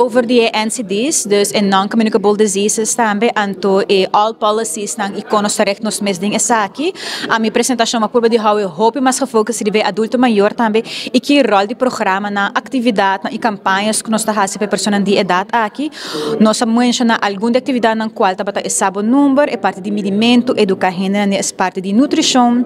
over di NCD's, dus e non-communicable diseases tambe, anto e all policies nan y con nos ta richt nos mes den esaki. Mi presentacion m'a purba di hou hopi mas gefocus riba adulto mayor tambe y ki rol di programa nan, actividad nan y campañas cu nos ta haci pa persona di edad aki. Nos a menciona algun di actividad nan cual tabata e Sa Bo Number, e parti di midimento, educa hende nan, e parti di nutricion,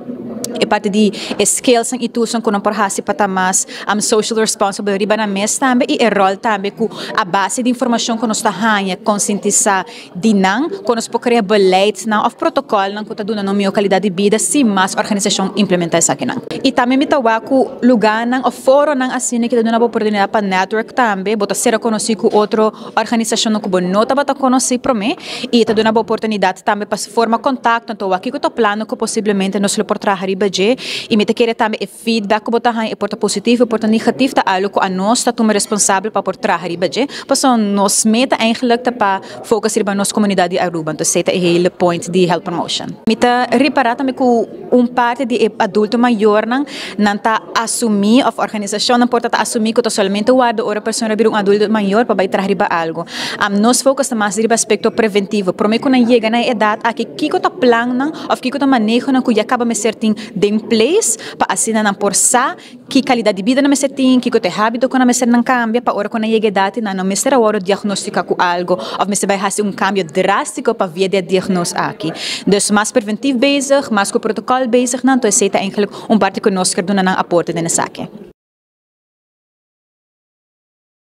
e parti di skills y tools cu nan por haci pa ta mas social responsible riba nan mes tambe y e rol tambe cu a base di informacion cu nos ta haya concientisa di nan, cu nos por crea beleid nan of protocol nan cu ta duna nan miho calidad di bida si mas organisacion implementa esaki nan. Y tambe mi ta wak cu lugar nan of foro nan asina cu ta duna oportunidad pa network tambe, bo ta ser conoci cu otro organisacion cu bo no tabata conoci prome y ta duna oportunidad tambe pa forma contacto, anto aki cu ta plano cu posiblemente nos lo por traha riba dje y mi ta kere tambe e feedback cu bo ta haya e por ta positivo, e por ta negativo, ta algo cu anos ta tuma responsabel pa por traha riba dje. Paso nos meta eigenlijk ta pa focus riba nos comunidad di Aruba, anto esey ta e hele point di health promotion. Mi ta ripara tambe cu un parti di adulto mayor nan, nan ta asumi of organisacion nan por ta asumi cu ta solamente warda ora persona bira un adulto mayor pa bay traha riba algo. Nos focus ta mas riba aspecto preventivo. Prome cu nan yega na e edad aki, kico ta plan nan of kico ta maneho nan cu ya caba mester tin den place pa asina nan por sa ki calidad di bida nan mester tin, kico ta e habito cu nan mester nan cambia pa ora cu nan yega edad nan no mester awor diagnostica cu algo of mester bay haci un cambio drastico pa via di diagnose aki. Dus mas preventief bezig, mas cu protocol bezig nan, entonces ta eigenlijk un parti cu nos kier duna nan aporte den esaki.